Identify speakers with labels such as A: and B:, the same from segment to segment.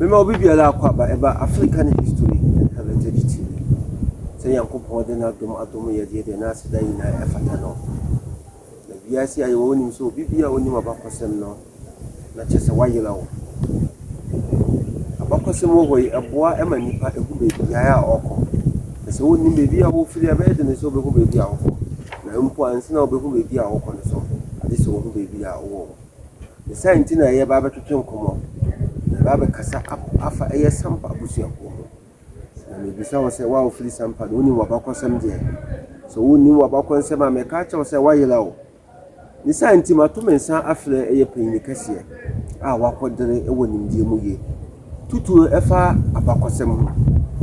A: Mema obi biara akwaaba ɛba African History and Heritage TV. Sɛ Nyankopɔn de n'adom adom yɛ deɛ deɛ n'aseda nyinaa ɛfata no. Na wiase a yɛwɔ wonim sɛ obi bi a onim abakɔsɛm no na kyerɛ sɛ wayera wo. Abakɔsɛm wɔ hɔ yi ɛboa ma nnipa ehu baabi a ɔkɔ. Na sɛ wonnim baabi a wofiri a ɛbɛyɛ den sɛ wobɛhu baabi a wokɔ. Na mpo ansa na wobɛhu baabi a wokɔ no so, agye sɛ wohu baabi a wowɔ. Ne saa nti na yɛba abɛtwetwe nkɔmmɔ, na yɛba abɛkasa afa ɛyɛ Sampa abusuakuo ho. Na mebisa wo sɛ, wo a wofiri Sampa no, wonim w'abakɔsɛm deɛ? Sɛ wonnim w'abakɔsɛm a, meka akyerɛ wo sɛ woayera o. Ne saa nti mato me nsa afrɛ ɛyɛ panyin kɛseɛ a wakɔdere wɔ nimdeɛ mu yie. Tutuo ɛfa abakɔsɛm ho.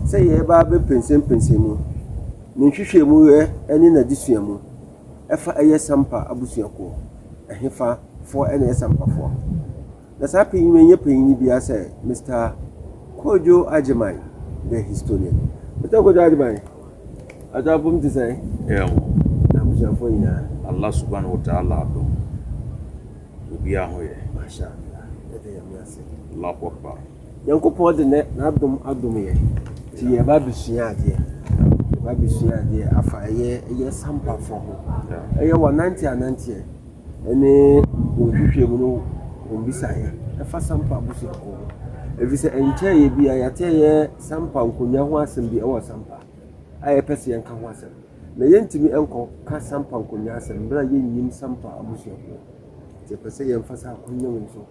A: Sɛ yɛreba abɛpɛnsɛmpɛnsɛn mu, ne nhwehwɛmu ne n'adesua mu ɛfa ɛyɛ Sampa abusuakuo. Ɛhefafoɔ na ɛyɛ Sampafoɔ? Na saa panyin yi nyɛ panyin biara sɛ Mr. Kojo Agyeman, the historian. Mr. Kojo Agyeman, atapom te sɛ?
B: Yeah.
A: Na abusuafoɔ nyinaa.
B: Allah subhanahu wa ta'ala adom. Obiara ho yɛ.
A: Masha Allah. Yɛda Nyame ase.
B: Allahu Akbar.
A: Nyankopɔn de ne n'adom adom yɛ. Nti yɛba abɛsua adeɛ. Yɛba abɛsua adeɛ afa ɛyɛ Sampafoɔ ho. Ɛyɛ wɔnante ananteɛ ɛne wɔn hwehwɛ mu no wɔn bisaeɛ ɛfa Sampa abusuakuo ho. Ɛfiri sɛ nkyɛn yɛ bi a yɛate ɛyɛ Sampa nkonnwa ho asɛm bi ɛwɔ Sampa a yɛpɛ sɛ yɛnka ho asɛm. Na yɛntumi nkɔ ka Sampa nkonnwa asɛm berɛ a yɛnnim Sampa abusuakuo. Nti yɛpɛ sɛ yɛmfa saa akonnwa wei so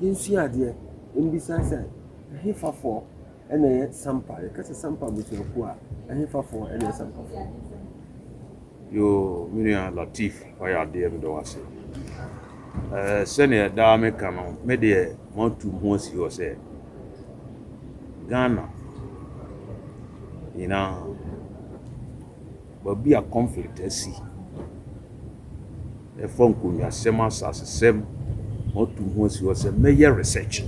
A: yɛnsua adeɛ mbisa sɛ ɛhefafoɔ ɛna ɛyɛ Sampa. Yɛka sɛ Sampa abusuakuo a ɛhefafoɔ ɛna ɛyɛ Sampafoɔ?
B: Yo, me nua Latif, wayɛ adeɛ, meda wo ase. Sɛnea daa meka no, me deɛ matu ho asi hɔ sɛ Ghana nyinaa baabi a conflict asi ɛfa nkonnwasɛm, asasesɛm, matu ho asi hɔ sɛ mɛyɛ research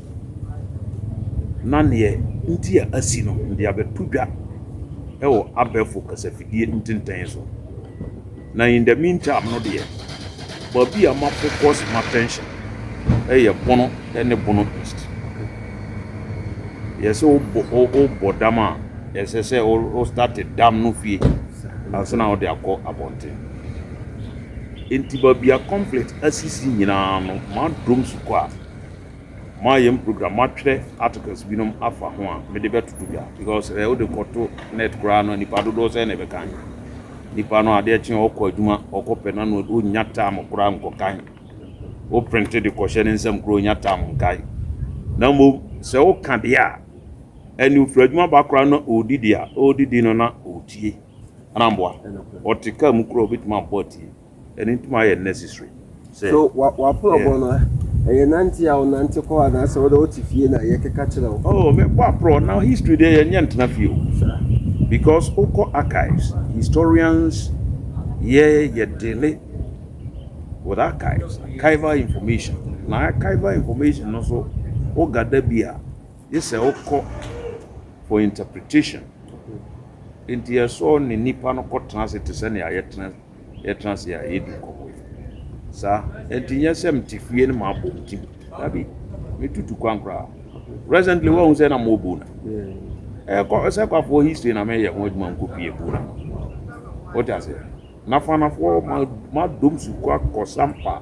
B: na neɛ nti a asi no mede abɛto dwa ɛwɔ abɛɛfo kasafidie ntenten so. Na in the meantime no deɛ, baabi a ma focus my attention ɛyɛ Bono ɛne Bono East. Yɛ sɛ wobɔ dam a, ɛsɛ sɛ wo start dam no fie ansa na wode akɔ abɔnten. Nti baabi a conflict asisi nyinaa no, madom so kɔ a mayɛ m program, matwerɛ articles binom afa ho a mede bɛtoto dwa, because ɛ wode kɔto net koraa no, nipa dodoɔ sɛ na ɛbɛkan nipa no adeɛ kye ɔkɔ adwuma ɔkɔ pɛ na no ɔnya time koraa nkɔkan. Wo print de kɔhyɛ ne nsam koraa, ɔnya time nkae. Na mmom sɛ woka deɛ a ɛne ofiri adwuma ba koraa na ɔredidi a ɔredidi no na ɔretie anamboa ɔte kaa mu koraa, obɛtumi abɔ atie. Ɛno ntumi ayɛ necessary sɛ
A: So waporɔbɔ no ɛyɛ nante a wonante kɔ anaasɛ wode wote fie na yɛkeka kyerɛ wo?
B: Oh, mebɔ aporɔ na history deɛ yɛnyɛ ntena fie o, because wokɔ archives, historians yɛ deal with archives, archival information. Na archival information no so wogada bi a gye sɛ wokɔ for interpretation. Nti yɛsɔ ne nipa no kɔtena ase te sɛ nea yɛtena ase a yɛdi nkɔmmɔ yi saa. Nti nyɛ sɛ mte fie no ma abɔ me tim, dabi, metutu kwan koraa. Recently wɔn sɛ na mo bu na ɛkɔ sɛ kɔfoɔ history na mɛyɛ ho adwuma nkɔpie bu na wote aseɛ nafanafoɔ ma dom sukuu akɔ Sampa,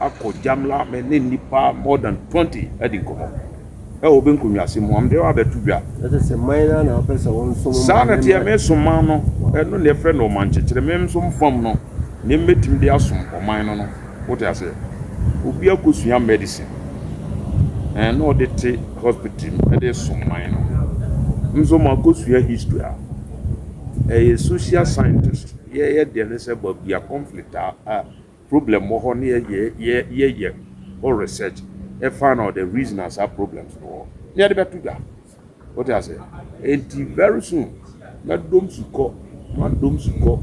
B: akɔ Jamla, me ne nipa more than 20 adi nkɔmmɔ ɛwɔ bɛ nkonnwase mu amde abɛto dwa.
A: Ɛsɛ sɛ man no na wopɛ sɛ wo nsom.
B: Saa na teɛ mesoma no, ɛno ne yɛfrɛ no ɔman kyekyere. Me nso mfam no ne mmɛtumi de asom ɔman no. Wote aseɛ, obi akɔsua medicine ɛn na ɔde te hospital mu ɛde som man no. Nso ma akɔsua history a ɛyɛ social scientist, yɛyɛ deɛ ne sɛ baabi a conflict a problem wɔ hɔ ne yɛyɛ hɔ research ɛ find out the reason a saa problems no wɔ ne yɛde bɛto dwa. Wote aseɛ, enti very soon mɛdom sukɔ, madom sukɔ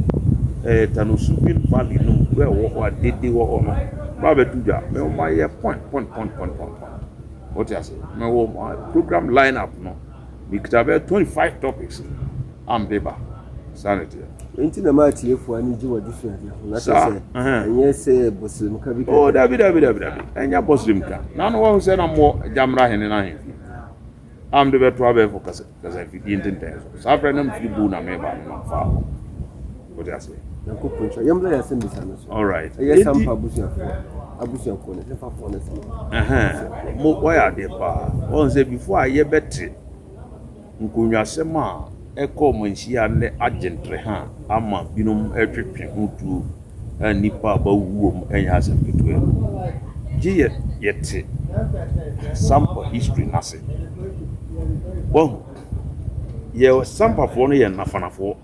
B: Tanosubin Valley no mu kura ɛwɔ hɔ a dede wɔ hɔ no ba bɛto dwa. Mɛ ma yɛ point point point point point point. Wote aseɛ, mɛwɔ ma program line up no, mekita bɛyɛ 25 topics a mede ba. Saa na ɛteɛ.
A: Nti na ma atiefoɔ ani gye wɔde suadeɛ ho na
B: Saa,
A: kyerɛ sɛ
B: ɛhɛn.
A: ɛnyɛ sɛ bɔsiremka bi.
B: Oh, dabi, dabi, dabi, dabi, ɛnyɛ bɔsiremka na no wɔn sɛ na mo Gyamra hene n'ahemfi. A mede bɛto abɛɛfo kasa kasafidie ntentɛn so. Saa berɛ na mefiri Bo na meba no na mfaa hɔ. Wote aseɛ?
A: Nyankopɔn nhyira. Yɛmmra yɛn asɛmmisa no so.
B: All right.
A: Ɛyɛ
B: Enti,
A: Sampa abusuafoɔ abusuakuo no, hefafoɔ ne Sampa
B: ɛhɛn,
A: abusuakuo?
B: mo wɔyɛ adeɛ paa. Wɔn sɛ before a yɛbɛte nkonnwasɛm a ɛkɔ ɔmanhyia nnɛ agye ntrɛha ama binom retwetwe ho tuo a nnipa a bɛawuwu wɔ mu nyɛ asɛm ketewa no, gye yɛ yɛte Sampa history no ase. Wahu? Yɛ Sampafoɔ no yɛ Nafanafoɔ.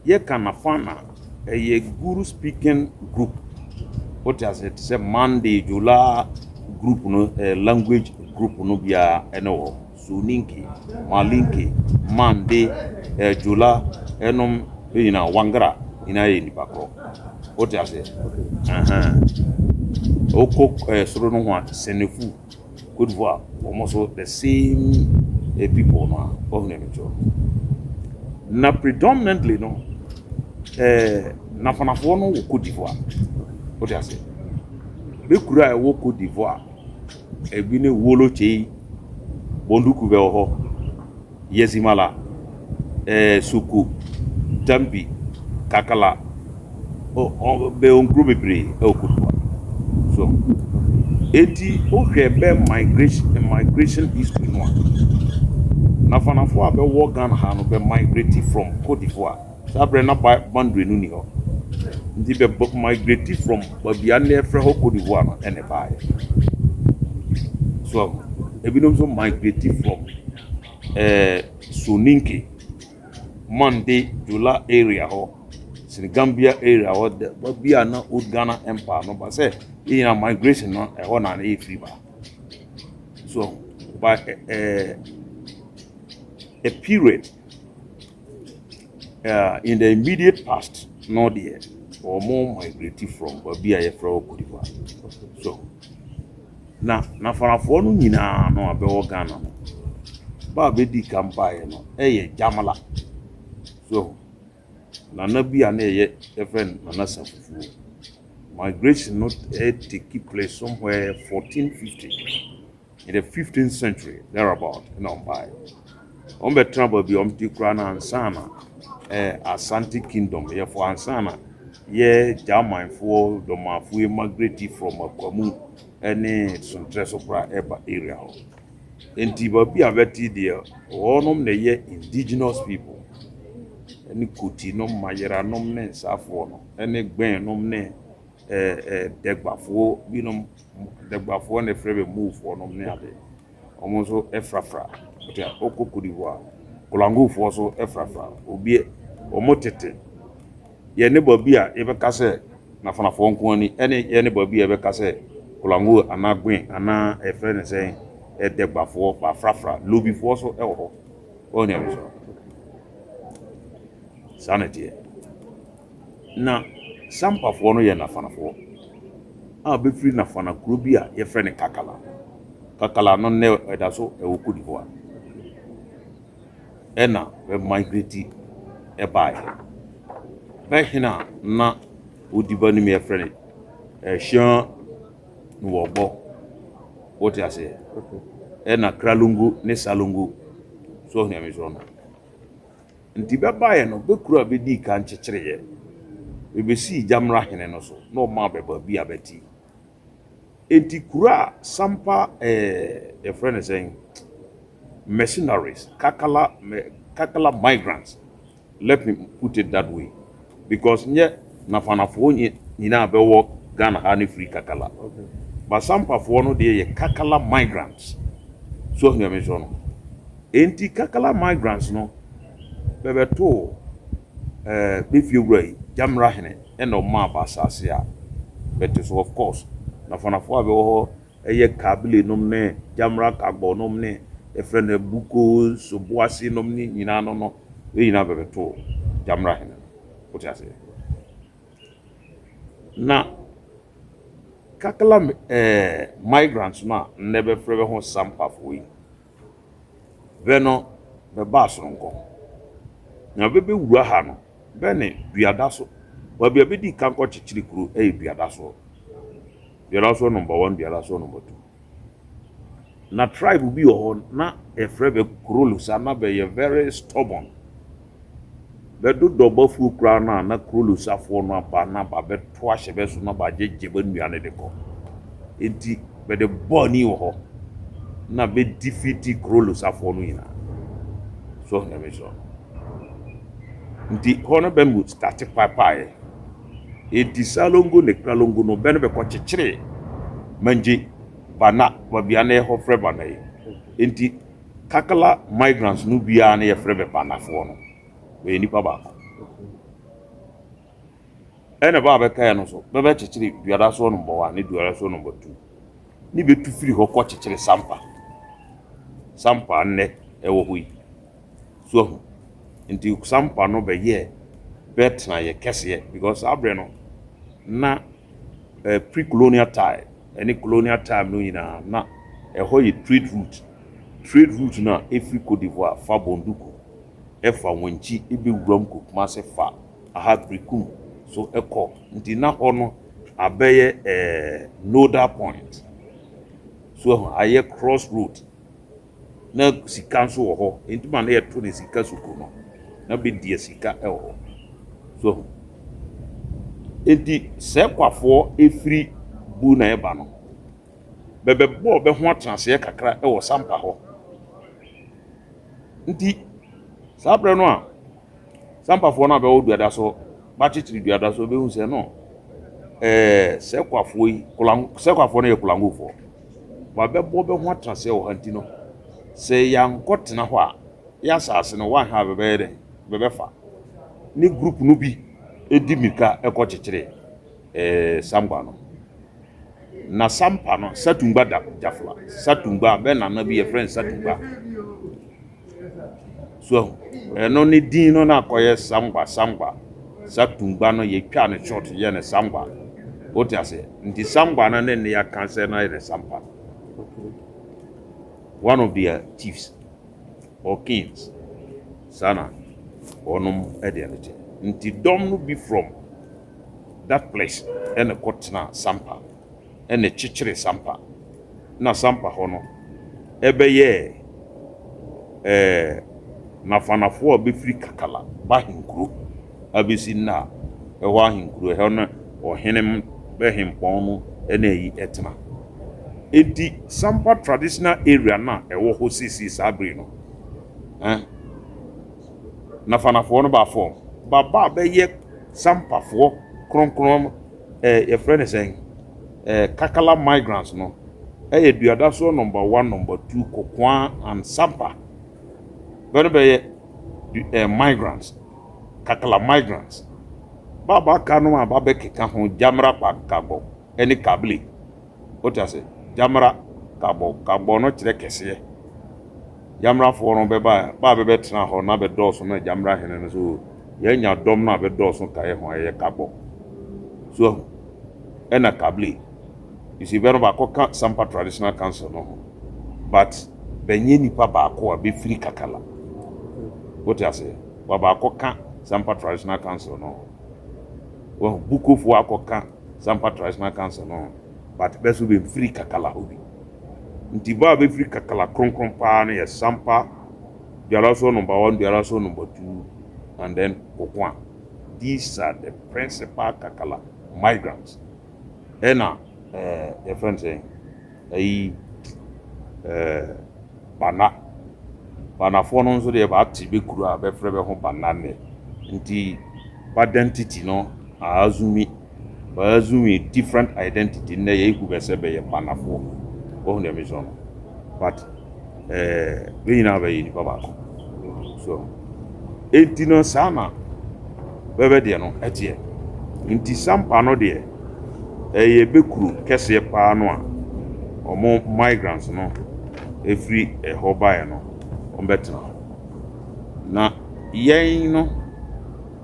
B: Yɛka Nafana a, ɛyɛ Guru speaking group. Wote aseɛ? Te sɛ Mande, Jola group no, eh, language group no biara ɛne wɔ. Soninke, Malinke, Mande, eh, Jola, ɛnom nyinaa, Wangra nyinaa yɛ nipa korɔ. Wote aseɛ? Ɛhɛn. Wokɔ eh, soro no ho a, Senefu, Cote d'Ivoire, wɔn nso the same eh, people no a, wɔn na ɛbɛkyerɛ no. Na predominantly no, eh, Nafanafoɔ no wɔ Cote d'Ivoire. Wote aseɛ? Bɛkura a ɛwɔ Cote d'Ivoire Ebi ne Wolo Kyei, Bonduku bɛ wɔ hɔ, Yɛzimala, ɛɛ Soko, Tampi, Kakala, o ɔ bɛ wɔ nkuro bebree wɔ Cote d'Ivoire. So enti wohwɛ bɛ migration migration history no a, Nafanafoɔ a bɛwɔ Ghana ha no bɛ migrate from Cote d'Ivoire. Saa berɛ na boundary no nni hɔ. Nti bɛ migrate from baabi a nnɛ yɛfrɛ hɔ Cote d'Ivoire no ɛna ɛbaeɛ. So ahu. Ebinom nso migrate from eh, Soninke, Mande, Jula area hɔ, Senegambia area hɔ, baabi a na old Ghana Empire no ba sɛ yɛn nyinaa migration no ɛhɔ na na yɛfiri ba. So ahu. By eh, a period In the immediate past no deɛ, wɔn migrate from baabi a yɛfrɛ hɔ Cote d'Ivoire. So, na Nafanafoɔ no nyinaa no a bɛwɔ Ghana no, ba a bɛdi kan baeɛ no yɛ Jamala. So, nana bi a na ɛyɛ yɛfrɛ no Nana Safufuo. Migration no take place somewhere 1450. In the fifteenth century thereabout na wɔn baeɛ. Wɔn bɛtena baabi a wɔn te koraa no ansa na eh, Asante Kingdom yɛfo ansa na yɛ Germanfoɔ dɔmafoɔ migrate from Akwamu ne Sontrɛ so koraa ɛba area hɔ. Nti baabi a bɛte deɛ wɔnom na ɛyɛ indigenous people ɛne Koti nom, Mayera nom ne Nsafoɔ no ɛne Gbɛn nom ne eh, Dɛgbafoɔ binom Dagbafoɔ na ɛfrɛ bɛ Moofoɔ nom ne ade. Wɔn nso frafra. Wote a, wokɔ Cote d'Ivoire, Kolangofoɔ nso frafra. Obi, wɔn tete. Yɛn ne baabi a yɛbɛka sɛ Nafanafoɔ nko ara ni, ɛne yɛn ne baabi a yɛbɛka sɛ Kolango anaa Gwen anaa ɛfrɛ no sɛn, Dagbafoɔ, bɛafrafra. Lobifoɔ nso wɔ hɔ. Wɔn nea mesɔ. Saa na ɛteɛ. Na Sampafoɔ no yɛ Nafanafoɔ a bɛfiri Nafana kuro bi a yɛfrɛ no Kakala. Kakala no nnɛ ɛda so ɛwɔ Cote d'Ivoire. Ɛna bɛ migrate ɛbaeɛ. Bɛ hene a na ɔdi bɛ anim yɛfrɛ no Ɛhyɛn Nwɔgbɔ. Wote aseɛ? Ɛna Kralongo ne Salongo. So ɔhene a mesɔ no. Nti bɛbaeɛ no, bɛ kuro a bɛdii kan kyekyereeɛ, bɛbɛsii Gyamra hene no so, na ɔmaa bɛ baabi a bɛte. Enti kuro a Sampa ɛɛ yɛfrɛ no sɛn, mercenaries, Kakala, Kakala migrants, let me put it that way, because nyɛ Nafanafoɔ nyinaa bɛwɔ Ghana ha no firi Kakala. But Sampafoɔ no deɛ yɛ Kakala migrants. So ahu deɛ mekyerɛ no? Enti Kakala migrants no bɛbɛtoo eh, bɛ fie wura yi, Gyamera hene, ɛna ɔmaa bɛ asase a bɛte so. Of course, Nafanafoɔ a bɛwɔ hɔ ɛyɛ Kabile nom ne Gyamera Kagbɔ nom ne yɛfrɛ no Abuko, Soboase nom ne nyinaa no no, bɛ nyinaa bɛbɛtoo Gyamera hene no. Wote aseɛ? Na Kakala eh, migrants no a nnɛ bɛfrɛ bɛ ho Sampafoɔ yi, Bɛ no bɛbaa soronko. Na bɛbɛwura ha no, bɛ ne Duadaso. Baabi a bɛdii kan kɔkyekyere kuro yɛ Duadasoɔ. Duadasoɔ number one, Duadasoɔ number two. Na tribe bi wɔ hɔ na yɛfrɛ bɛ Krolosa, na bɛyɛ very stubborn. Bɛdodɔ b'afuo koraa no a, na Krolosafoɔ no aba na ba bɛto ahyɛ bɛ so na bagyegye bɛ nnuane de kɔ. Enti bɛde bɔɔ ani wɔ hɔ na bɛ defeati Krolosafoɔ no nyinaa. So ɔhu nyame so. Nti hɔ no bɛ mu starte paepaeɛ. Enti Salongo ne Kralongo no bɛ no bɛkɔ kyekyere Mangye Bana, baabi a na yɛhɔ frɛ Bana yi. Enti Kakala migrants no biara na yɛfrɛ bɛ Banafoɔ no. Bɛyɛ nipa baako. Ɛna ba a bɛkaeɛ no so, bɛbɛkyekyere Duadasoɔ number one ne Duadasoɔ number two. Ne bɛtu firi hɔ kɔ kyekyere Sampa. Sampa nnɛ ɛwɔ hɔ yi. So ahu? Nti Sampa no bɛyɛɛ bɛtenaeɛ kɛseɛ because saa berɛ no na eh, pre-colonial time ɛne colonial time no nyinaa na ɛhɔ yɛ trade route. Trade route no a ɛfiri Cote d'Ivoire fa Bonduku ɛfa Wankyi ɛbɛwuram kɔ Kumase fa aha Berekum so ɛkɔ. Nti na hɔ no abɛyɛ eh, nodal point. So ahu? Ayɛ cross road. Na sika nso wɔ hɔ. Enti ma na yɛto ne sika sukuu no, na bɛdi sika wɔ hɔ. So ahu? Enti sɛ kwafoɔ ɛfiri bu na ɛba no, bɛbɛbɔɔ bɛ ho atenaseɛ kakra wɔ Sampa hɔ. Nti saa berɛ no a Sampafoɔ no a bɛwɔ Duada so, bɛakyekyere Duada so, bɛhu sɛ no, ɛɛ Sɛkwafoɔ yi, Kolan, Sɛkwafoɔ no yɛ Kolangofoɔ. Wɔabɛbɔ bɛ ho atenaseɛ wɔ ha nti no, sɛ yɛankɔtena hɔ a, yɛ asase no, woanhwɛ a bɛbɛyɛ dɛn? Bɛbɛfa. Ne group no bi di mmirika kɔkyekyere ɛɛ Sampa no. Na Sampa no, Satungba da Jafla. Satungba, bɛ nana bi yɛfrɛ no Satungba. So ahu? Ɛno ne din no na akɔyɛ Sangba, Sangba. Satungba no yɛtwaa no short yɛ no Sangba. Wote aseɛ? Nti Sangba no ne ne yɛaka sɛ no ayɛ no Sampa. One of their chiefs or kings. Saa na wɔnom deɛ no kyɛ. Nti dɔm no bi from that place ɛna kɔtena Sampa. Ɛna ɛkyekyere Sampa. Na Sampa hɔ no ɛbɛyɛɛ ɛɛ Nafanafoɔ a bɛfiri Kakala ba ahenkuro abɛsi nnɛ a ɛhɔ ahenkuro ɛhɔ ne ɔhene bɛhempɔn no ɛna ayi ɛtena. Enti Sampa traditional area no a ɛwɔ hɔ seesei saa bere no ɛn Nafanafoɔ no ba fam ba ba bɛyɛ Sampafoɔ kronkron ɛɛ yɛfrɛ no sɛn ɛɛ Kakala migrants no ɛyɛ Duadasoɔ number one, number two, Kokoa and Sampa. Bɛ no bɛyɛ ɛɛ migrants, Kakala migrants. Ba ba ka no a ba bɛkeka ho Gyamra pa Kagbɔ ɛne Kabile. Wote ase? Gyamra Kagbɔ, Kagbɔ no kyerɛ kɛseɛ. Gyamrafoɔ no bɛba ba a bɛbɛtena hɔ na bɛdɔɔso na Gyamra hene no so yɛanya dɔm no a bɛdɔɔso ka yɛ ho a ɛyɛ Kagbɔ. So ahu? Ɛna Kabile. You see, bɛ no baakɔ ka Sampa Traditional Council no ho, but bɛnyɛ nipa baako a bɛfiri Kakala. Wote aseɛ? Ba baakɔ ka Sampa Traditional Council no ho. Wahu, Bukofoɔ akɔ ka Sampa Traditional Council no ho, but bɛ so bɛmfiri Kakala hɔ bi. Nti ba a bɛfiri Kakala kronkron paa no yɛ Sampa, Dualasoɔ number one, Dualasoɔ number two, and then Kokoa. These are the principal Kakala migrants. Ɛna ɛɛ yɛfrɛ no sɛn ayi ɛɛ bana banafoɔ no nso deɛ baate bɛ kuro a bɛfrɛ bɛ ho bana nnɛ nti b'identity no aazumi b'aazumi different identity nnɛ yɛhu bɛ sɛ bɛyɛ banafoɔ wɔhu deɛ mesɔ no but Ɛɛ, yɛn nyinaa bɛyɛ nipa baako. So, enti no saa na bɛbɛ deɛ no ɛteɛ. Nti Sampa no deɛ, ɛyɛ bɛ kuro kɛseɛ paa no a wɔn migrants no ɛfiri ɛhɔ baeɛ no, wɔn bɛtena hɔ. Na yɛn no,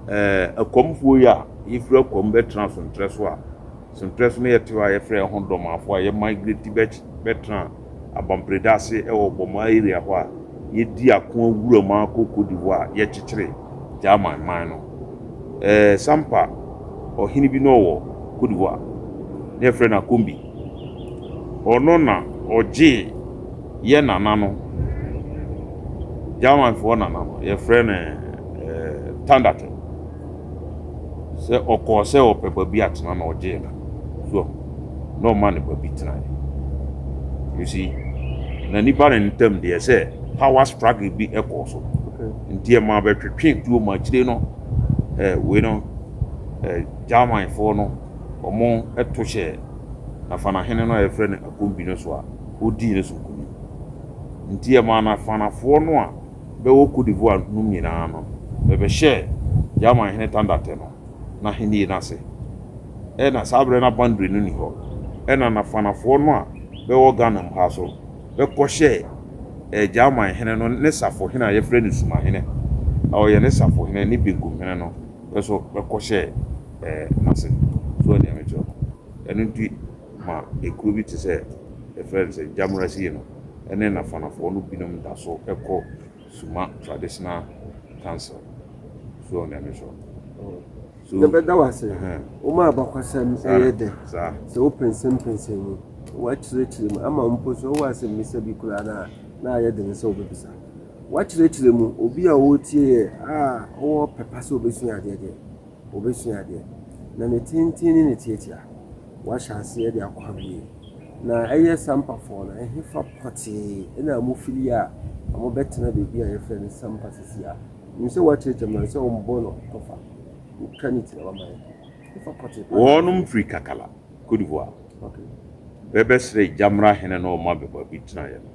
B: ɛɛ Akwamfoɔ yi a yɛfiri Akwam bɛtena Sontrɛ so a, Sontrɛ so no yɛte hɔ a yɛfrɛ yɛn ho Dɔmafoɔ a yɛ migrate bɛtena Abampreda ase wɔ Bɔmaa area hɔ a yɛdi ako awura mu akɔ Cote d'Ivoire a yɛkyekyere German man no. Ɛɛ Sampa ɔhene bi na ɔwɔ Cote d'Ivoire na yɛfrɛ no Akombi. Ɔno na ɔgyee Yɛ nana no, Germanfoɔ nana no, yɛfrɛ no eh, Tandate. Sɛ ɔkɔɔ sɛ ɔpɛ baabi atena na ɔgyee no. So na ɔma no baabi tenaeɛ. You see, na nipa ne ntam deɛ sɛ power struggle bi kɔɔ so. Nti ɛma bɛtwetwe tuo ma akyire no, eh, wei no, eh, Germanfoɔ no, wɔn to hyɛ Nafanahene no a yɛfrɛ no Akombi no so a, ɔdii ne so nkonim. Nti ɛmaa Nafanafoɔ no a bɛwɔ Cote d'Ivoire nom nyinaa no, bɛbɛhyɛɛ Germanhene Tandate no n'ahennie no ase. Ɛna saa berɛ na boundary no nni hɔ. Ɛna Nafanafoɔ no a bɛwɔ Ghana mu ha so bɛkɔhyɛɛ eh, Germanhene no ne safohene a yɛfrɛ no Sumahene, a ɔyɛ ne safohene ne Benkumhene no nso bɛkɔhyɛɛ eh, n'ase. So ɛdeɛ mekyerɛ no. Ɛno nti ma ekuro bi te sɛ yɛfrɛ no sɛ Gyamrasi no ne Nafanafoɔ no binom da so kɔ Suma Traditional Council. So ɛdeɛ mekyerɛ no. So,
A: Yɛbɛda wo ase. Woma abakɔsɛm yɛ dɛ. Sɛ wopɛnsɛmpɛnsɛm mu, woakyerɛkyerɛ mu ama mpo sɛ wowɔ asɛmmisa bi koraa no a, na ayɛ den sɛ wobɛbisa. Woakyerɛkyerɛ mu, obi a ɔretie yɛ a ɔwɔ pɛ pa sɛ ɔbɛsua adeɛ deɛ, ɔbɛsua adeɛ. Na ne tenten ne ne tiatia, woahyɛ aseɛ de akɔ awie. Na ɛyɛ Sampafoɔ no, ɛhefa pɔtee na mofiri a wɔbɛtena baabi a yɛfrɛ no Sampa sisi a? Menim sɛ woakyerɛkyerɛ mu na sɛ wɔbɔ no tɔfa. Wotwa ne ti na wama yɛ. Ɛfa pɔtee paa.
B: Wɔnom firi Kakala, Cote d'Ivoire.
A: Okay.
B: Bɛbɛsrɛ Gyamra hene na ɔma bɛ baabi tenaeɛ no.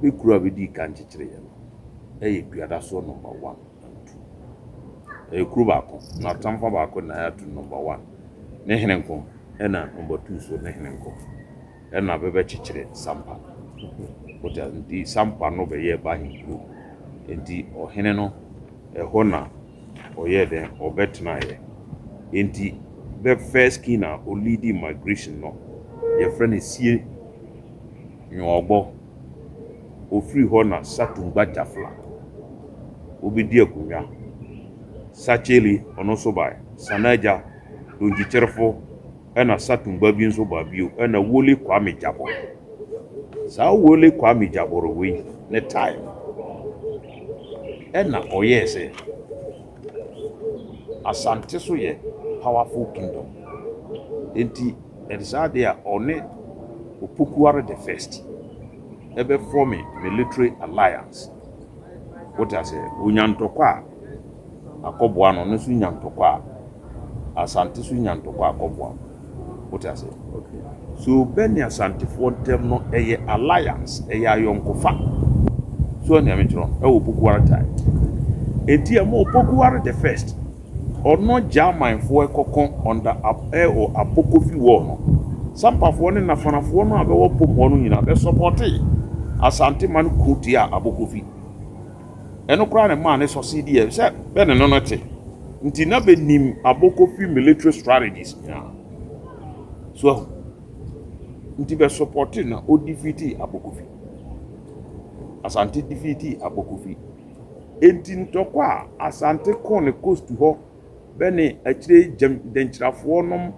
B: Bɛ kuro a bɛdii kan kyekyereeɛ no yɛ Duadasoɔ number one and two. Ɛyɛ kuro baako, na atamfa baako na yɛato no number one ne hene nko, ɛna number two so ne hene nko. Ɛna bɛbɛkyekyere Sampa. Wote ase? Nti Sampa no bɛyɛɛ b'ahenkuro. Nti ɔhene no, ɛhɔ na ɔyɛɛ dɛn? Ɔbɛtenaeɛ. Nti bɛ first king a ɔleadi migration no, yɛfrɛ no Sie Nwoɔgbɔ. Ɔfiri hɔ na Satungba Jafla ɔbɛdi akonnwa. Sakyeli, ɔno nso baeɛ. Sanagya, Donkyikyerefo, ɛna Satungba bi nso baa bio, ɛna Wole Kwame Gyabor. Saa Wole Kwame Gyabor wei ne time ɛna ɔyɛɛ sɛ Asante so yɛ powerful kingdom. Enti ɛde saa adeɛ a ɔne Opokuare the first ɛbɛ form military alliance. Wote aseɛ? Onya ntɔkwa a akɔboa no, ɔno nso nya ntɔkwa a, Asante nso nya ntɔkwa a akɔboa no. Wote aseɛ? So bɛ ne Asantefoɔ ntam no ɛyɛ alliance, ɛyɛ ayɔnkofa. So ɛnea mekyerɛ no, ɛwɔ Opokuware time. Enti ɛma Opokuware the first, ɔno Germanfoɔ ɛkɔko under ɛwɔ Abokofi war no, Sampafoɔ ne Nafanafoɔ no a bɛwɔ pom hɔ no nyinaa bɛ sɔpɔtee Asante ma no ko tiaa Abokofi. Ɛno koraa na ɛmaa ne sɔse diiɛ sɛ bɛ ne no no te. Nti na bɛnim Abokofi military strategies nyinaa. So ahu. Nti bɛ sɔpɔte na ɔdefeatii Abokofi. Asante defeatii Abokofi. Enti ntɔkwa a Asante ko ne coast hɔ bɛ ne akyire Dɛnkyirafoɔ nom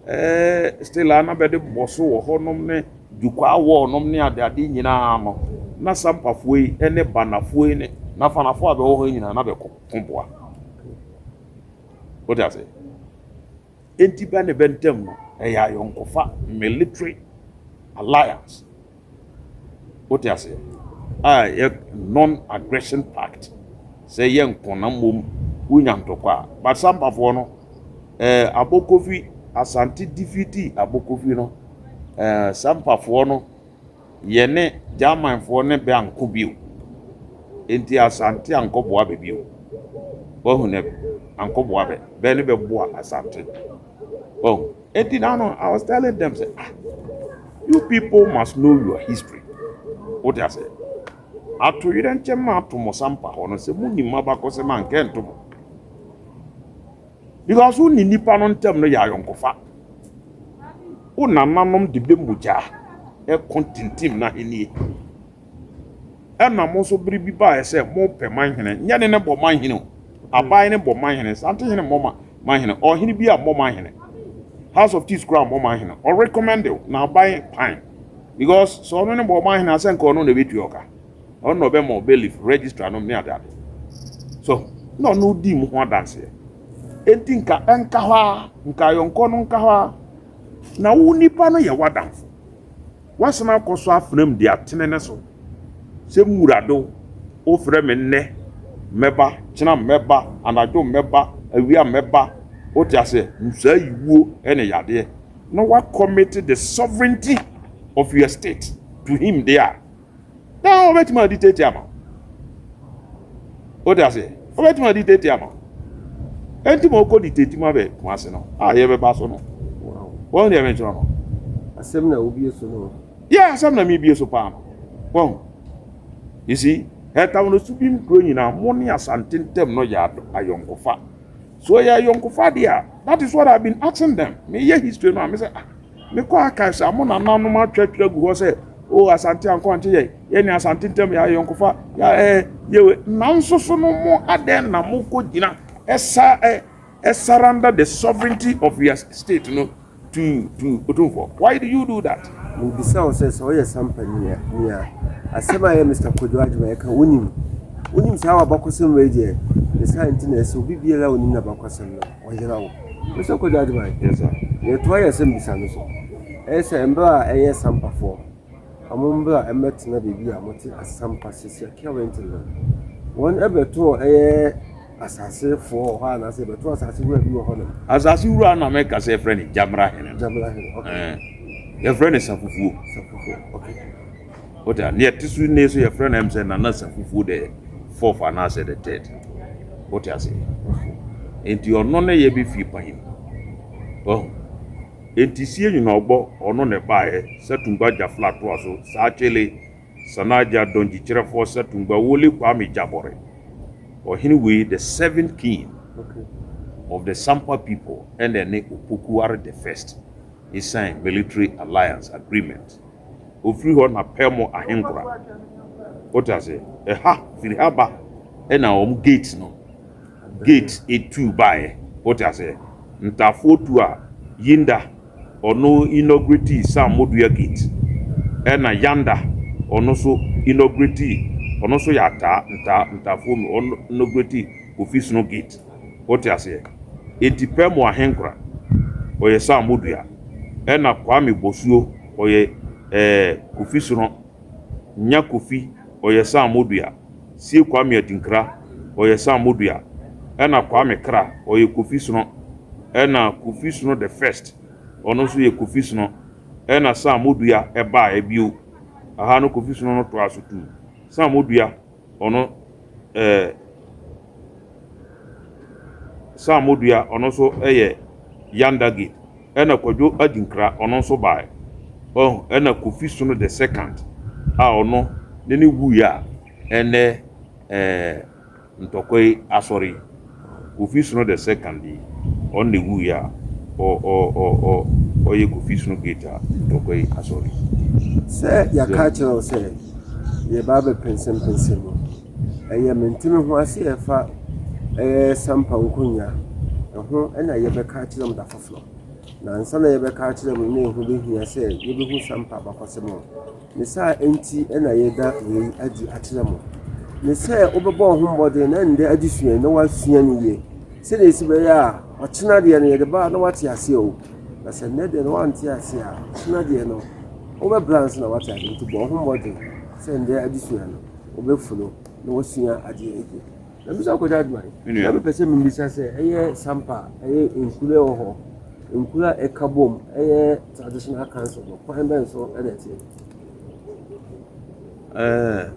B: ɛɛ still a na bɛde bɔ so wɔ hɔnom ne Dukwaa wall nom ne adeade nyinaa no, na Sampafoɔ yi ne Banafoɔ yi ne Nafanafoɔ a bɛwɔ hɔ nyinaa na bɛko boa. Wote ase? Enti bɛ ne bɛ ntam no, ɛyɛ ayɔnkofa, military alliance. Wote aseɛ? A ɛyɛ non-aggression pact. Sɛ yɛ nko na mmom wonya ntɔkwa a. But Sampafoɔ no, eh, Abokofi, Asante defeati Abokofi no, eh, Sampafoɔ no, yɛne Germanfoɔ ne bɛ anko bio. Enti Asante ankɔboa bɛ bio. Wahu nɛ ankɔboa bɛ. Bɛ ne bɛboa Asante. Wahu. Enti now no, I was telling them, say, ah, you people must know your history. Wote ase? Atoyerɛnkyɛm ma ato mo sampa hɔ no sɛ mo nim abakɔsɛm a nkɛ nto mo. Because wo ne nipa no ntam no yɛ ayɔnkofa. Wo nananom de bɛ mogya ɛko tintim n'ahennie. Ɛna mo nso bere bi baeɛ sɛ mopɛ manhene, nyɛ ne ne bɔ manhene o. Aban ne bɔ manhene, Sante hene mmɔ manhene, ɔhene bi a mmɔ manhene. House of Chiefs koraa mmɔ manhene. Ɔrecommend wo na aban pan. Because sɛ ɔno ne bɔ ɔman hene asɛ nka ɔno na ɛbɛtua ɔka. Ɔno na ɔbɛma bailiff registrar no ne ade ade. So na ɔno di mu ho adanseɛ. Enti nka ɛnka hɔ a, nka ayɔnkɔ no nka hɔ a, na wo nipa no yɛ w'adamfo. Woasan akɔ so afena mu de atene ne so sɛ Mmurado, wofrɛ me nnɛ mɛba, kyena mɛba, anadwo mɛba, awia mɛba, wote aseɛ, saa yiwuo ne yadeɛ, na woacommit the sovereignty of your state to him deɛ a, na ɔbɛtumi adi tete ama wo. Wote aseɛ, ɔbɛtumi adi tete ama wo. Enti ma ɔkɔ di tete mu abɛ Kumase no a yɛbɛba so no. Wɔn deɛ mekyerɛ no.
A: Asɛm na wobie so no.
B: Yɛ asɛm na mebie so paa no. Wɔn. You see, ɛtam no so bi nkuro nyinaa mo ne Asante ntam no yɛ ayɔnkofa. So ɛyɛ ayɔnkofa deɛ a, that is what I've been asking them. Meyɛ history no a, me sɛ ah, mekɔ archives a mo nananom atwerɛtwerɛ agu hɔ sɛ o Asante ankɔ ankye yɛ yɛ ne Asante ntam yɛ ayɔnkofa yɛ ɛɛ yɛwe nanso so no mo adɛn na mo kɔ gyina ɛsa ɛ ɛsurrender the sovereignty of your state no to Otumfoɔ. Why do you do that?
A: Mebisa wo sɛ sɛ woyɛ sampani a nea asɛm a ɛyɛ Mr. Kojo Agyemang ɛka wonim wonim saa w'abakɔsɛm wei deɛ ne saa nti na ɛsɛ obi biara a onim n'abakɔsɛm no ɔyera wo. Mr. Kojo Agyemang.
B: Yes sir.
A: Yɛtoa yɛ asɛm bisa no so. Ɛyɛ sɛ mmerɛ a ɛyɛ sampafoɔ ɔmo mmerɛ a ɛmmɛtena baabi a mote asampa sisi a currently no wɔn ɛbɛtoo ɛyɛ asasefoɔ wɔ hɔ anaasɛ ɛbɛtoo asase wura bi wɔ hɔ nom.
B: Asase wura na mɛka sɛ yɛfrɛ no Gyamra hene no.
A: Gyamra hene, okay.
B: Eh, yɛfrɛ no Safufuo.
A: Safufuo, okay.
B: Wote a, neɛ ɛte so nne so yɛfrɛ no ɛm sɛ Nana Safufuo the fourth anaasɛ the third. Wote ase? Enti ɔno ne yɛ bɛ fie panyin. Wahu? Enti sie nyina ɔgbɔ ɔno na ɛbaeɛ Satungba Jafla toa so saa kyele Sanaja Dɔngyikyerɛfoɔ Satungba Wole Kwame Jabore. Ɔhene wei the seventh king
A: Okay.
B: of the Sampa people ɛna ɛne Opokuware the first sign military alliance agreement. Ofiri hɔ na Pɛmo ahenkora. Wote ase? Ɛha firi ha ba ɛna wɔn gate no gate etu baeɛ. Wote ase? Ntaafoɔ tu a Yinda ɔno inaugurate Samodua gate ɛna Yanda ɔno nso inaugurate ɔno nso yɛ ataa ntaa ntaafoɔ mu ɔno inaugurate Kofi Sono gate. Wote aseɛ? Enti Pɛmo ahenkora ɔyɛ Samodua ɛna Kwame Bosuo ɔyɛ ɛɛ Kofi Sono. Nya Kofi ɔyɛ Samodua. Sie Kwame Adinkra ɔyɛ Samodua ɛna Kwame Kra ɔyɛ Kofi Sono ɛna Kofi Sono the first ɔno nso yɛ Kofi Sono ɛna Samodua ɛbaeɛ bio. Aha no Kofi Sono no toa so tu. Samodua ɔno ɛɛ Samodua ɔno nso yɛ Yanda gate ɛna Kwadwo Adinkra ɔno nso baeɛ. Ɔho ɛna Kofi Sono the second a ɔno ne ne wuiɛ a ɛnɛ ɛɛ ntɔkwa yi asɔre yi. Kofi Sono the second yi ɔno na ewuiɛ a ɔ ɔ ɔ ɔ ɔyɛ Kofi Sono gate a ntɔkwa yi asɔre yi.
A: Sɛ yɛaka akyerɛ wo sɛ yɛba abɛpɛnsɛmpɛnsɛm mu, ɛyɛ mente me ho ase ɛfa ɛyɛ sampa nkonnwa ɛho ɛna yɛbɛka akyerɛ mo da foforɔ. Na ansa na yɛbɛka akyerɛ mo na ɛho bɛhia sɛ yɛbɛhu sampa abakɔsɛm no. Ne saa nti ɛna yɛda wei adi akyerɛ mo. Ne sɛ wobɛbɔ wo ho mmɔden na ndɛ adesua yi na woasua no yie. Sɛdeɛ ɛsi bɛyɛ a ɔkyena deɛ no yɛde ba a na woate aseɛ o. Na sɛ nnɛ deɛ no woante aseɛ a ɔkyena deɛ no wobɛbrɛ ansa na woate aseɛ. Nti bɔ wo ho mmɔden sɛ ndɛ adesua no wobɛfolo na woasua adeɛ yie. Na bisa Kwadwo Adwuma yi, na mepɛ sɛ mebisa sɛ ɛyɛ sampa ɛyɛ nkuro ɛwɔ hɔ, nkuro a ɛka bom ɛyɛ traditional council no kwan bɛn so ɛna ɛteɛ?
B: Ɛɛ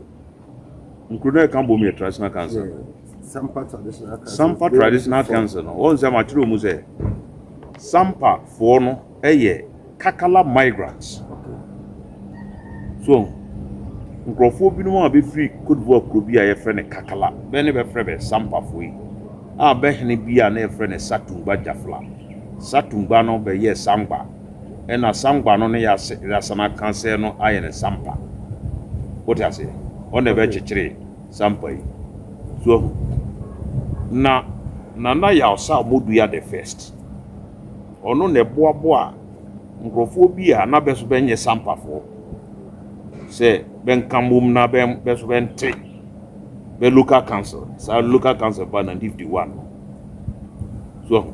B: nkuro no a ɛka bom yɛ traditional council.
A: Yeah. Sampa traditional council.
B: Sampa traditional council no wɔn sɛ matwerɛ mu sɛ Sampa foɔ no yɛ Kakala migrants.
A: Okay.
B: So nkurɔfoɔ binom a bɛfiri Cote d'Ivoire kuro bi a yɛfrɛ no Kakala bɛ ne bɛfrɛ bɛ Sampafoɔ yi a bɛhene bi a na yɛfrɛ no Satungba Jafla. Satungba no bɛyɛɛ Sangba ɛna Sangba no ne yɛasan aka sɛ no ayɛ no Sampa. Wote aseɛ? Ɔno na ɛbɛkyekyere Sampa yi. So ahu. Na Nana Yaw Modua the first. Ɔno na ɛboaboa nkurɔfoɔ bi a na bɛ so bɛnyɛ Sampafoɔ. Sɛ bɛnka mbom na bɛ bɛ so bɛnte bɛ local council. Saa local council ba 1951 no. So ahu.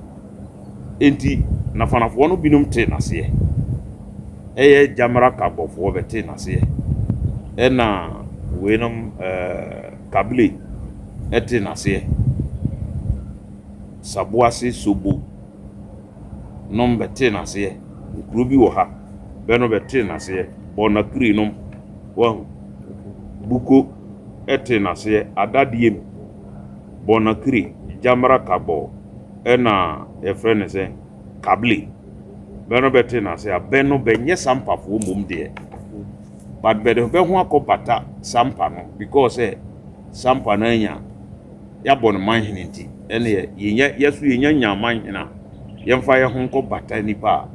B: Enti Nafanafoɔ no binom tee n'aseɛ. Ɛyɛ Gyamera Kagbɔfoɔ bɛtee n'aseɛ. Ɛna weinom ɛɛ Kabile ɛtee n'aseɛ. Saboase Sobo nom bɛtee n'aseɛ. Nkuro bi wɔ ha, bɛ no bɛtee n'aseɛ. Bɔnakiri nom, wahu. Buko ɛtee n'aseɛ. Adadiem, Bɔnakiri, Gyamera Kagbɔ ɛna yɛfrɛ no sɛ Kable. Bɛ no bɛtee n'aseɛ a, bɛ no bɛnyɛ Sampafoɔ mmom deɛ. But bɛde bɛ ho akɔbata Sampa no because sɛ Sampa no anya yɛabɔ no manhene nti, ɛneɛ yɛnya yɛ so yɛnya nya manhene a, yɛmfa yɛ ho nkɔ bata nipa a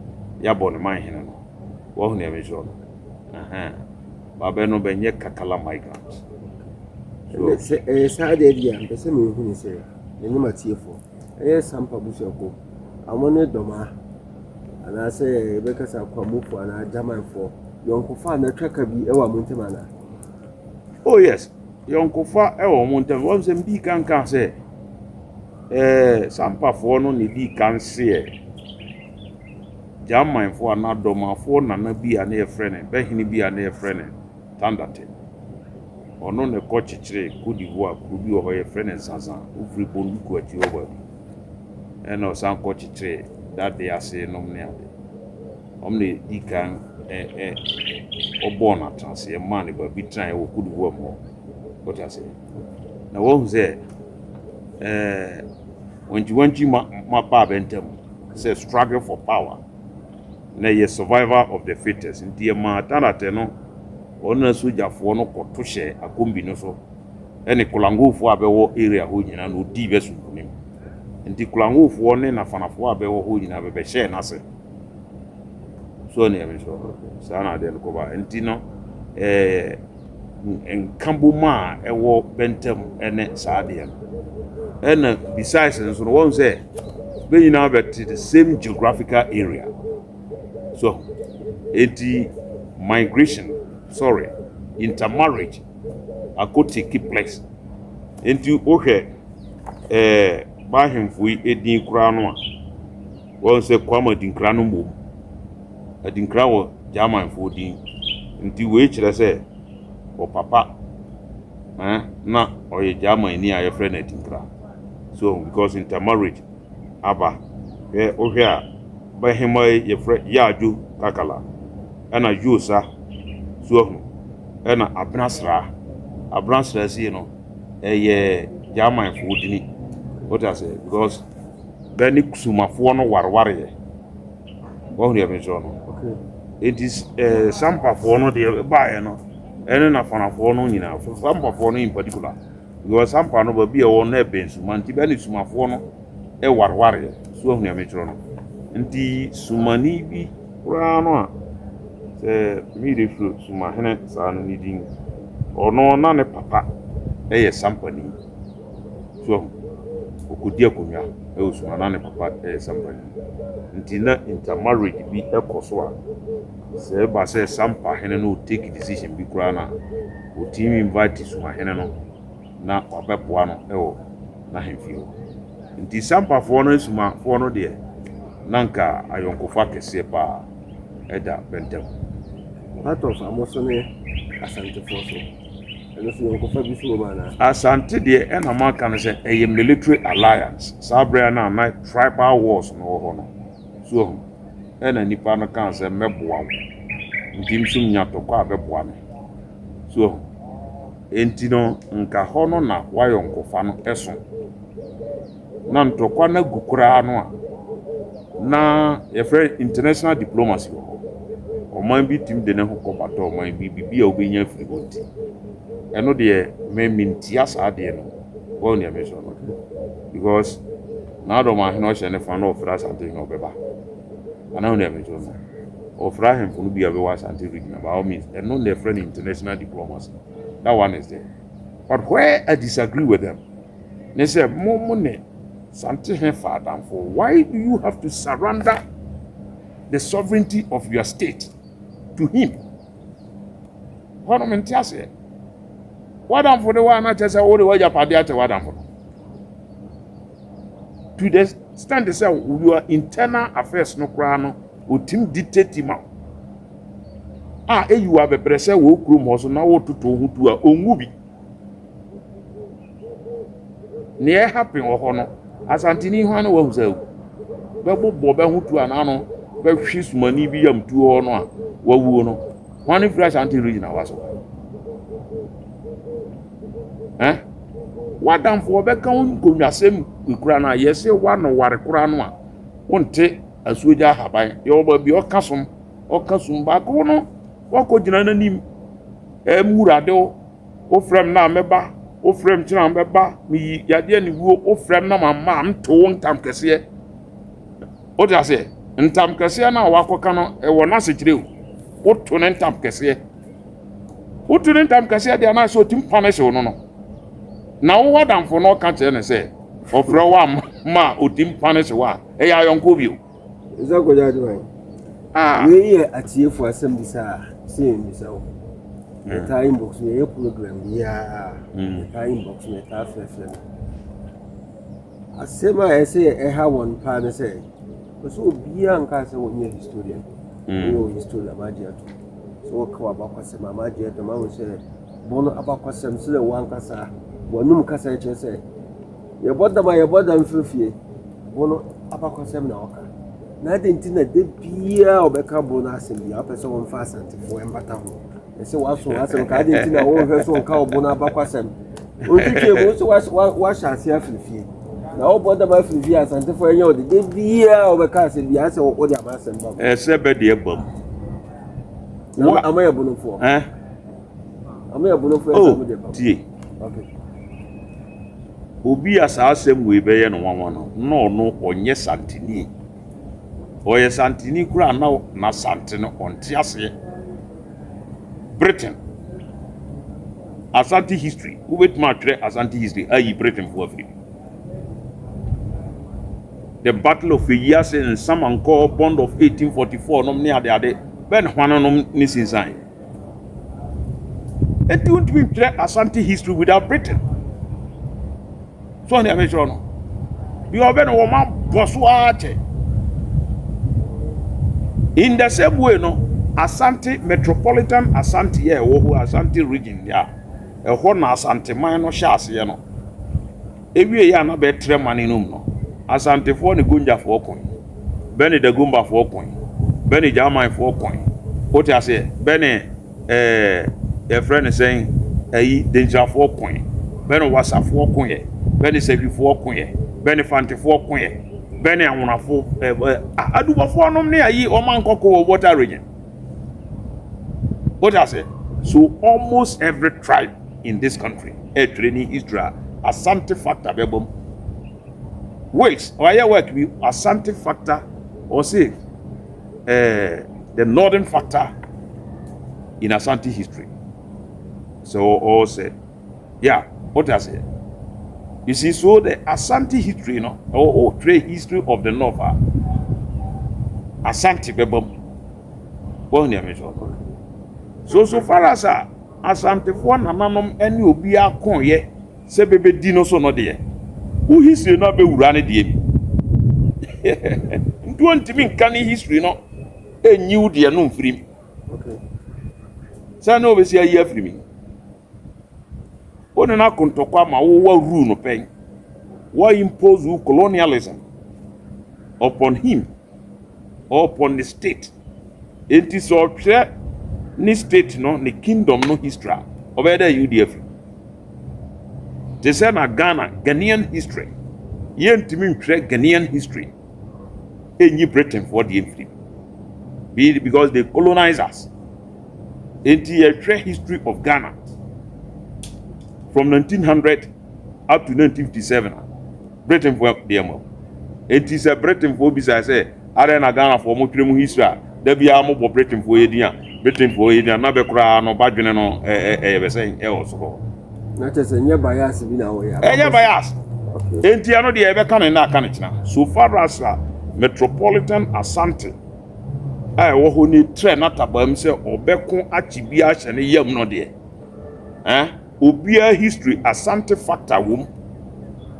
B: yɛabɔ no manhene no. Wahu nea mekyerɛ no? Ɛhɛn. Ba bɛ no bɛnyɛ Kakala migrant.
A: So, Ɛnɛ sɛ ɛyɛ saa deɛ deɛ a, mpɛ sɛ mehu ne sɛ me ne m'atiefoɔ ɛyɛ Sampa abusuakuo, ɔmo ne Dɔmaa anaasɛ yɛbɛka sɛ Akwamufoɔ anaa Gyamanfoɔ yɔnkofa anaa twaka bi ɛwɔ ɔmo ntam anaa?
B: Oh yes, yɔnkofa ɛwɔ wɔn ntam. Wɔn sɛ mbii kan kaa sɛ Sampafoɔ no na edii kan seɛ Gyamanfoɔ anaa Dɔmafoɔ nana bi a ne yɛfrɛ no bɛhene bi a ne yɛfrɛ no Tandate. Ɔno na ɛkɔ kyekyere Cote d'Ivoire kuro bi wɔ hɔ yɛfrɛ no Zanzan, wofiri Bonduku akyi hɔ baabi. Ɛna ɔsan kɔ kyekyere Dade ase nom ne ade. Wɔn na edi kan ɛ ɛ ɔbɔɔ no atenaseɛ maa no baabi tenaeɛ wɔ Cote d'Ivoire mu hɔ. Wote aseɛ? Na wɔahu sɛ wankyi wankyi ma ma baa bɛ ntam sɛ struggle for power na ɛyɛ survival of the fittest, nti ɛmaa Tandate no ɔno na sogyafoɔ no kɔto hyɛ Akombi no so ɛne Kolangofoɔ a bɛwɔ area hɔ nyinaa na odii bɛ so nkonim. Nti Kolangofoɔ ne Nafanafoɔ a bɛwɔ hɔ nyinaa bɛbɛhyɛɛ n'ase so. Ɛne ɛmi so saa na adeɛ no kɔba. Nti no nkabom a ɛwɔ bɛntɛm ɛne saa adeɛ no. Ɛna besides nso no, wɔn sɛ bɛ nyinaa bɛte the same geographical area, so eti migration, sorry, intermarriage akɔ take place. Nti wohwɛ baahemfo yi edin koraa no a, wɔn sɛ Kwame Adinkra no mmom Adinkra wɔ Germanfoɔ din. Nti wei kyerɛ sɛ ɔpapa na ɔyɛ Germani a yɛfrɛ no Adinkra. So because intermarriage aba. Hwɛ, wohwɛ a, bɛhema yi yɛfrɛ Yaadwo Kakala ɛna Yosa so ahu, ɛna Abenasra. Abenasra sie no ɛyɛ Germanfoɔ dini. Wote ase? Because bɛ ne Sumafoɔ no warewareɛ. Wɔn deɛ mekyerɛ no, eti Sampafoɔ no deɛ baeɛ no ɛne Nafanafoɔ no nyinaa, Sampafoɔ no in particular, because Sampa no baabi a ɛwɔ no ɛbɛn Suma, nti bɛ ne Sumafoɔ no ɛwarewareɛ. So ahu deɛ mekyerɛ no? Nti Sumani bi koraa no a sɛ meyere firi Sumahene saa no ne din, ɔno na ne papa ɛyɛ Sampani. So ahu, ɔkɔdi akonnwa ɛwɔ Suma na ne papa ɛyɛ Sampani, nti na intermarriage bi ɛkɔ so a sɛ ɛba sɛ Sampahene no take decision bi koraa no a, ɔtumi invite Sumahene no na wabɛboa no ɛwɔ n'ahemfie hɔ. Nti Sampafoɔ no, Sumafoɔ no deɛ, na nka ayɔnkofa kɛseɛ paa ɛda bɛntam.
A: Part of Amoso ne Asantefoɔ so, ɛno so yɔnkofa bi so wɔ mu anaa?
B: Asante deɛ, ɛna maka no sɛ ɛyɛ military alliance. Saa berɛ a na tribal wars no wɔ hɔ no so ahu, ɛna nipa no kaa sɛ mɛboa wo, nti nso nya tɔkɔ a bɛboa me so ahu. Nti no nka hɔ no na wayɔnkofa no ɛso na ntɔkwa no agu koraa no a na yɛfrɛ international diplomacy wɔ hɔ. Ɔman bi tumi de ne ho kɔbata ɔman bi, biribi a wobɛnya afiri hɔ. Nti ɛno deɛ me mentia saa adeɛ no. Wɔn deɛ mesɔ no because n'adɔm ahene ɔhyɛ ne fa na ɔfrɛ Asante hene ɔbɛba anaa wɔn deɛ mesɔ no, ɔfrɛ ahemfo no bi a bɛwɔ Asante Region. By all means, ɛno na yɛfrɛ no international diplomacy. That one is there. But where I disagree with them ne sɛ mo ne Santehene fa adamfo, why do you have to surrender the sovereignty of your state to him? Hɔ no mente aseɛ. W'adamfo de wo a na kyerɛ sɛ wode w'agyapadeɛ akyɛ w'adamfo no. To the extent sɛ your internal affairs no koraa no, otim dictate ma wo. A eyi wo abɛbrɛ sɛ wɔ kurom hɔ so na wototo wo ho tu a, onwu bi. Nea ɛhappen wɔ hɔ no, Asanteni hwan na wahu sɛ awu? Bɛbobɔ bɛ ho tuo anaa no bɛhwe sumani bi yam tuo hɔ no a wawuo no. Hwan ne firi Ashanti region a waso? Eh? W'adamfo wɔbɛka wo nkonnwasɛm kura no a yɛse w'ano ware koraa no a wonte asuogya ahaban. Yɛwɔ baabi ɔka som, ɔka sum baako no wakɔgyina n'anim ɛmurade wo. Wofrɛ me na mɛba, wofrɛ me kyena mɛba, meyi yadeɛ ne wuo, wofrɛ me na mamma a, mto wo ntam kɛseɛ. Wote aseɛ? Ntam kɛseɛ no a wakɔka no, ɛwɔ n'asekyerɛ o. Woto ne ntam kɛseɛ. Woto ne ntam kɛseɛ deɛ anaasɛ ɔtumi punish wo no no. Na wo w'adamfo no ɔka kyerɛ no sɛ ɔfrɛ wo amma a ɔtumi punish wo a, ɛyɛ ayɔnkoɔ bio.
A: Ɛsɛ akɔgya adwuma yi. Ah. Wei yɛ atiefo asɛm bisa a sɛ yɛn bisa wo. Hmm. Yɛtaa inbox no yɛyɛ program biara. Hmm. Yɛtaa inbox no yɛtaa frɛfrɛ no. Asɛm a ɛsɛ ɛha wɔn paa ne sɛ ɔsɛ obiara nka sɛ wɔnyɛ historian. Hmm. Wɔyɛ historian magye ato. Sɛ wɔka wɔ abakɔsɛm a magye ato ma wɔn sɛ bɔn abakɔsɛm sɛ wɔn ankasa wɔnum kasa kyerɛ sɛ Yɛbɔ dam a, yɛbɔ dam firi fie. Bo no abakɔsɛm na ɔka. Na adɛn nti na da biara ɔbɛka bo no asɛm biara wopɛ sɛ wɔmfa Asantefoɔ mbata ho? Ɛsɛ waso asɛm ka adɛn nti na wonhwɛ so nka ɔbo no abakɔsɛm? Ɔntwitwa mu nso wahyɛ ase afiri fie. Na wobɔ dam afiri fie Asantefoɔ ɛnyɛ ɔde da biara ɔbɛka asɛm biara sɛ wode ama asɛm ba mu.
B: Ɛsɛ bɛ deɛ ba
A: mu. Ama yɛ bonofoɔ.
B: Eh?
A: Ama yɛ bonofoɔ ɛsɛ mo deɛ ba mu.
B: Tie. Okay. Obi a saa asɛm wei bɛyɛ no nwanwa no, na ɔno ɔnyɛ Santini. Ɔyɛ Santini koraa na n'Asante no ɔnte aseɛ. Britain, Asante history, wobɛtumi atwerɛ Asante history ayi Britainfoɔ afiri mu. The Battle of Eyiase, Nsamankɔ, Bond of 1844 nom ne adeade, bɛn hwananom ne sinsan. Enti wontumi ntwerɛ Asante history without Britain. So ɔne ɛbɛkyerɛ no. Bi ɔbɛ no wɔn abɔ so ara kyɛ. In the same way no, Asante metropolitan Asante yɛ ɛwɔ hɔ Asante region yɛ a ɛhɔ na Asanteman no hyɛ aseɛ no. Ewiei a na bɛretrɛ mane no mu no, Asantefoɔ ne Gonjafoɔ koe, bɛ ne Dagombafoɔ koe, bɛ ne Gyamanfoɔ koe, wote aseɛ, bɛ ne ɛɛ yɛfrɛ no sɛn, ayi, Denkyirafoɔ koe, bɛ ne Wasafoɔ koeɛ, bɛ ne Sahwifoɔ koeɛ, bɛ ne Fantefoɔ koeɛ, bɛ ne Anwonafoɔ, ɛɛ Adubɔfoɔ nom ne ayi wɔn ankɔko wɔ Water Region. Wote aseɛ? So almost every tribe in this country ɛretwerɛ ne history a Asante factor bɛbɔ mu. Wait, ɔayɛ work bi Asante factor ɔse eh, the northern factor in Asante history. So ɔsɛ yeah, wote aseɛ? You see, so the Asante history no, ɔtwerɛ history of the north a Asante bɛbɔ mu. Wɔn nea mekyerɛ no. So so far as a Asantefoɔ nananom ne obiara koeɛ sɛ bɛbɛdi no so no deɛ, wo history no abɛwura ne deɛ mu. Nti ɔntumi nka ne history no ɛnyi wo deɛ no mfiri mu. Sɛ ne ɔbɛsi ayi afiri mu. Wo ne no ako ntɔkwa ma wo wa rule no pɛn. Wa impose wo colonialism upon him or upon the state. Enti sɛ ɔtwerɛ ne state no ne kingdom no history a, ɔbɛyɛ dɛ ayi wo deɛ afiri mu. Te sɛ na Ghana, Ghanaian history, yɛntumi ntwerɛ Ghanaian history ɛnyi Britainfoɔ deɛ mfiri mu. Because they colonize us. Enti yɛtwerɛ history of Ghana from 1900 up to 1957 a, Britainfoɔ deɛ ma. Enti sɛ Britainfoɔ bisa sɛ adɛn na Ghanafoɔ motwerɛ mu history a, da biara mobɔ Britainfoɔ yɛ din a, Britainfoɔ yɛ din a, na bɛ koraa no badwene no ɛyɛ bɛ sɛn ɛwɔ soro hɔ.
A: Na kyerɛ sɛ nyɛ bias bi na wɔyɛ.
B: Ɛnyɛ bias. Enti ɛno deɛ yɛbɛka no nnɛ aka no kyena. So far as a Metropolitan Asante. a ɛwɔ hɔ ni trɛ n'atabam sɛ ɔbɛko akye bi ahyɛ ne yam no deɛ, eh, obiara history Asante factor wom.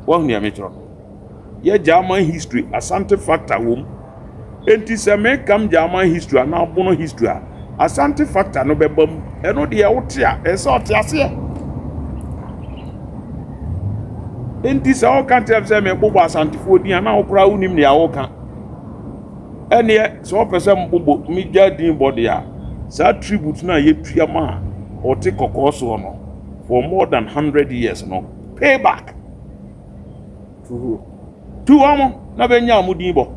B: Wahu nea mekyerɛ no? Yɛ German history Asante factor wom. Enti sɛ mekam German history anaa Bono history a, Asante factor no bɛba mu. Ɛno deɛ wote a, ɛsɛ sɛ ɔte aseɛ. Enti sɛ woka kyerɛ me sɛ mebobɔ Asantefoɔ din a, na wo koraa wonim nea woka. Ɛneɛ sɛ wopɛ sɛ mbobɔ megya din bɔ deɛ a, saa tribute no a yɛtua ma a ɔte kɔkɔɔ soɔ no for more than 100 years no, pay back.
A: To who?
B: To wɔn na bɛnya wɔn din bɔ.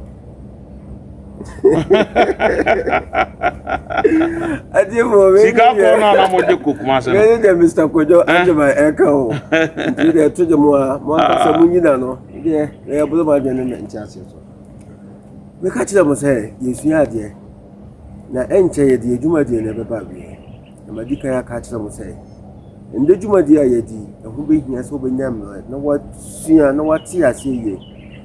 B: Sika kɔɔ no a na mogye kɔ Kumase no.
A: Wei deɛ Mr. Kojo Agyeman ɛka o. Nti deɛ ɛto gye mo a, mo ankasa mo nyina no. Deɛ ɛyɛ bolo ma adwene ne nte aseɛ so. Meka kyerɛ mo sɛ yɛsua adeɛ na ɛnkyɛ yɛde yɛn dwumadie no ɛbɛba awieɛ. Na madi kan aka akyerɛ mo sɛ, ɛnnɛ dwumadie a yɛadi yi, ɛho bɛhia sɛ wobɛnya mmerɛ na woasua na woate aseɛ yie.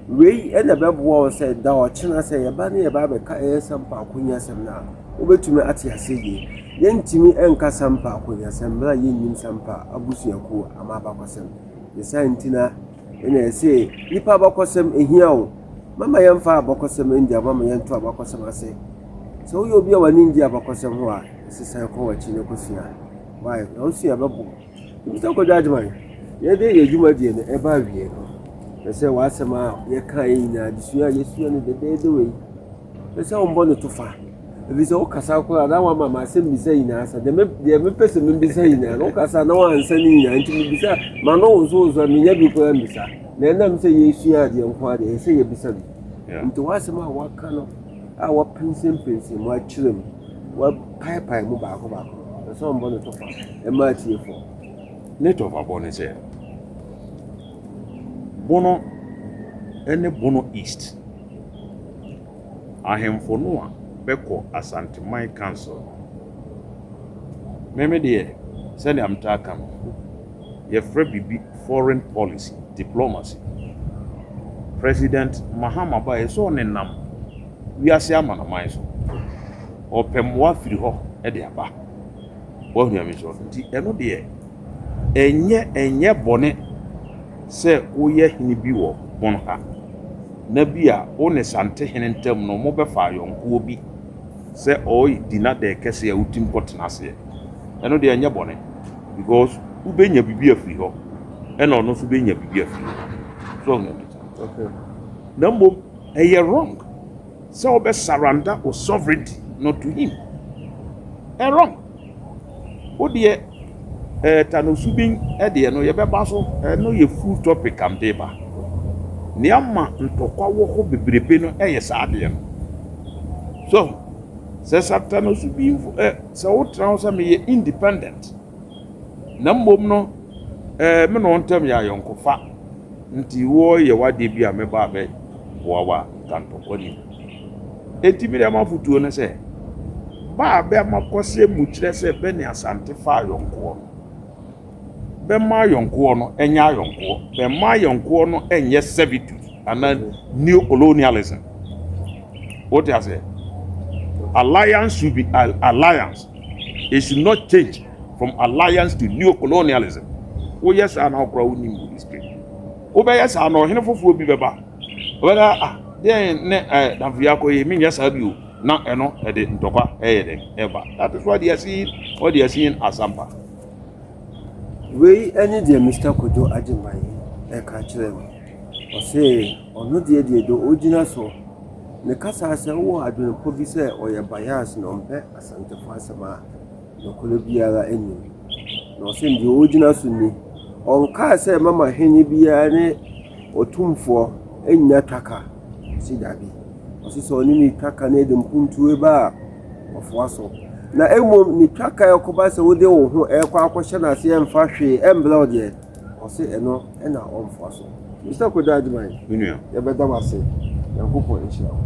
A: Wei na ɛbɛboa wo sɛ da ɔkyena sɛ yɛba ne yɛba abɛka ɛyɛ sampa akonyasɛm no a, wobɛtumi ate aseɛ yie. Yɛntumi nka sampa akonyasɛm mmerɛ a yɛnnim sampa abusuakuo ama abakɔsɛm. Ne saa nti na ɛna ɛsɛ nipa abakɔsɛm ɛhia o. Mama yɛmfa abakɔsɛm ndi agorɔ, mama yɛnto abakɔsɛm ase. Sɛ woyɛ obi a w'ani ngye abakɔsɛm ho a, Sesan kɔ w'akyi na kɔsua. Why? Na wosua bɛbɔ. Mr. Kwadwo Agyeman, yɛde yɛn dwumadie no ɛba awie no, pɛ sɛ w'asɛm a yɛka yɛ nyinaa, adesua a yɛsua no dɛdɛɛdɛ wei, pɛ sɛ wɔbɔ no tofa. Ɛfiri sɛ wokasa koraa na wama m'asɛm bisa nyinaa sa. Deɛ mepɛ sɛ mebisa nyinaa no wokasa na wansa ne nyinaa nti mebisa ma no wosowoso a menya bi koraa mbisa. Na ɛnam sɛ yɛsua adeɛ nko adeɛ ɛsɛ yɛbisa bi. Nti w'asɛm a waka no a wapɛnsɛmpɛnsɛm mu akyerɛ mu Wɔapaepae mu baako baako. Ɛsɛ sɛ wɔbɔ no tɔfa ma atiefo.
B: Ne tɔfabɔ ne sɛ, Bono ne Bono East ahemfo no a bɛkɔ Asanteman Council no, me me deɛ sɛnea metaa ka no, yɛfrɛ biribi foreign policy, diplomacy. President Mahama baeɛ sɛ ɔnenam wiase amanaman so. Ɔpɛ mmoa firi hɔ de aba. Woahu nea mekyerɛ no? Nti ɛno deɛ, ɛnyɛ ɛnyɛ bɔne sɛ woyɛ hene bi wɔ bon ha, na bi a wo ne Santehene ntam no mobɛfa ayɔnkoɔ bi sɛ ɔredi n'adɛɛ kɛseɛ a wotim kɔtena aseɛ. Ɛno deɛ ɛnyɛ bɔne because wobɛnya biribi afiri hɔ ɛna ɔno nso bɛnya biribi afiri hɔ. So woahu nea mekyerɛ no?
A: Okay.
B: Na mmom ɛyɛ wrong sɛ wobɛ surrender wo sovereignty no to him. Ɛyɛ wrong. Wo deɛ ɛɛ Tanosubin deɛ no yɛbɛba so, ɛno yɛ full topic a mede ba. Nea ama ntɔkwa wɔ hɔ bebrebe no ɛyɛ saa adeɛ no. So sɛ sa Tanosubin ɛ sɛ wotena hɔ sɛ meyɛ independent na mmom no ɛɛ me na wo ntam yɛ ayɔnkofa nti wɔyɛ w'adeɛ bi a mɛba abɛboa wo a, nka ntɔkwa nni mu. Enti me deɛ m'afotuo ne sɛ, ba a bɛma kɔsɛ mu kyerɛ sɛ bɛ ne Asante fa ayɔnkoɔ no, bɛma ayɔnkoɔ no nyɛ ayɔnkoɔ, bɛmma ayɔnkoɔ no nyɛ servitude anaa neo-colonialism. Wote aseɛ? Alliance should be alliance. It should not change from alliance to neo-colonialism. Woyɛ saa na wokora wonim wo history. Wobɛyɛ saa na ɔhene foforɔ bi bɛba. Ɔbɛka ah deɛn ne eh, damfo yi akɔ yi menyɛ saa bio na ɛno ɛde ntɔkwa ɛyɛ dɛn ɛba. That is what they are seeing, what they are seeing Asampa.
A: Wei ne deɛ Mister Kojo Agyemang reka kyerɛ me. Ɔse ɔno deɛ deɛ deɛ ɔgyina so ne kasa sɛ wowɔ adwenepɔ bi sɛ ɔyɛ bias na ɔmpɛ Asantefo asɛm a, nokorɛ biara nni mu. Na ɔse deɛ ɔgyina so ni, ɔnkaa sɛ mama hene biara ne ɔtumfoɔ nnya twaka. Ɔse dabi. Ɔse sɛ ɔne ne twaka no de mpuntuo ba a, ɔfoa so. Na mmom ne twaka ɛkɔba sɛ wode wo ho ɛrekɔ akɔhyɛ no ase ɛmfa hwee ɛmbrɛ wo deɛ, ɔse ɛno ɛna ɔmfoa so. Mr. Kojo Agyemang,
B: Me nua.
A: yɛbɛda wo ase. Nyankopɔn nhyira wo.